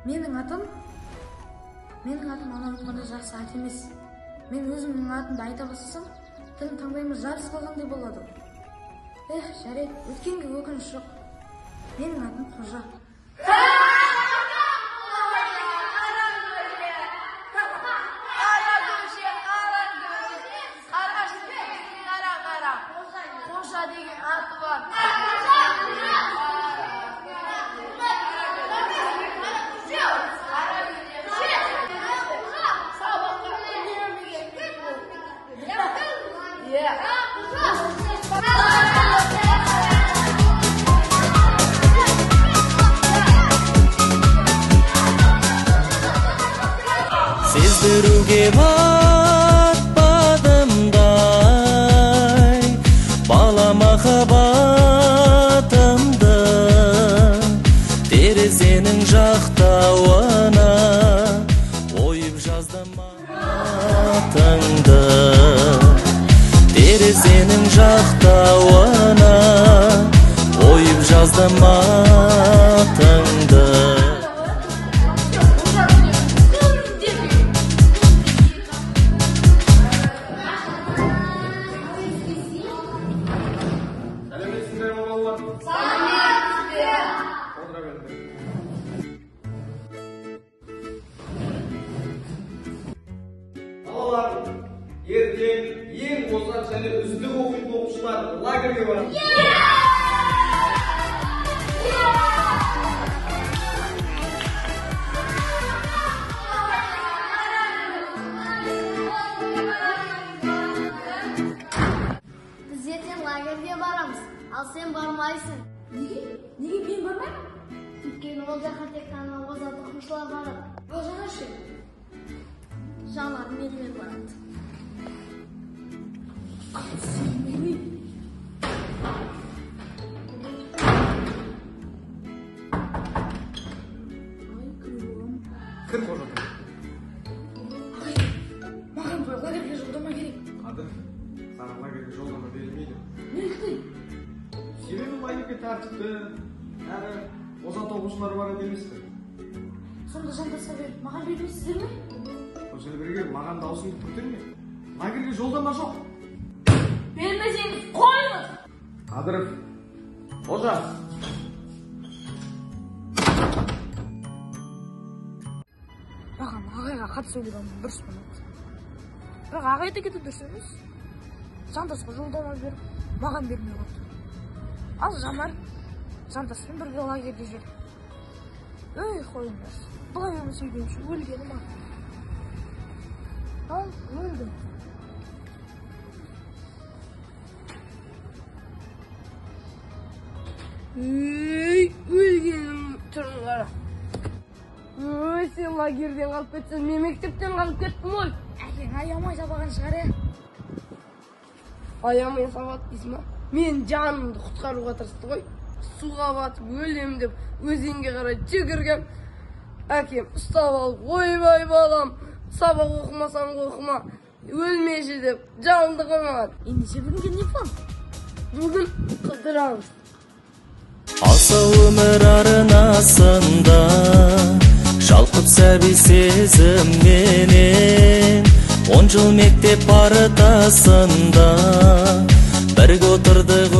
Менің атым анау айтқандай жақсы ат емес. Мен өзімнің атымды айта бастасам, тілім таңдайыма жабысып қалғандай болады. Эх, жарайды, өткенге өкініш жоқ. Менің атым Қожа. Қожа деген аты бар. Сездіруге батпадымдай бала махаббатымды терезенің жақтауына ойып жаздым атыңды, терезенің жақтауына ойып жаздым атыңды. Балалар, ертең ең озат және үздік оқитын оқушылар лагерьге барады. Біз ертең лагерьге барамыз, ал сен бармайсың. Неге? Неге мен бармаймын? Өйткені ол жаққа тек қана озат оқушылар барады. Ал Жанар ше? Жанар менімен барады. Ай, кіруге бола ма? Кір, Қожа. Ағай, маған бір лагерьге жолдама керек. Қадыр, саған лагерьге жолдама берілмейді. Неліктен? Себебі лагерьге тәртіпті, әрі озат оқушылар барады емес пе? Сонда Жантасқа беріп, маған бермейсіздер ме? Қожа, маған даусыңды көтерме. Лагерьге жолдама жоқ. Бермесеңіз қойыңыз. Қадыров, Қожа. Маған ағайға қатты сөйлеген дұрыс болмады. Бірақ ағай да кету дұрыс емес. Жантасқа жолдама беріп, маған бермей қойды. Ал Жанар Жантаспен бірге лагерьде жүр. Ей, қойыңдар. Былай өмір сүргенше өлгенім артық. Ал өлдім. Ей, өлгенім түрін қара. Ой, сен лагерьден қалып кетсең, мен мектептен қалып кеттім ғой. Әкең аямай сабаған шығар, ә? Аямай сабады дейсің ба? Мен жанымды құтқаруға тырысты ғой. Суға батып өлем деп өзенге қарай жүгіргем. Әкем ұстап алып, ойбай балам, сабақ оқымасаң оқыма, өлмеші деп жанымды қоймаған. Ендеше бүгінге не план? Бүгін қыдырамыз. Асау өмір арнасында шалқып сәби сезімменен 10 жыл мектеп партасында бірге отырдық.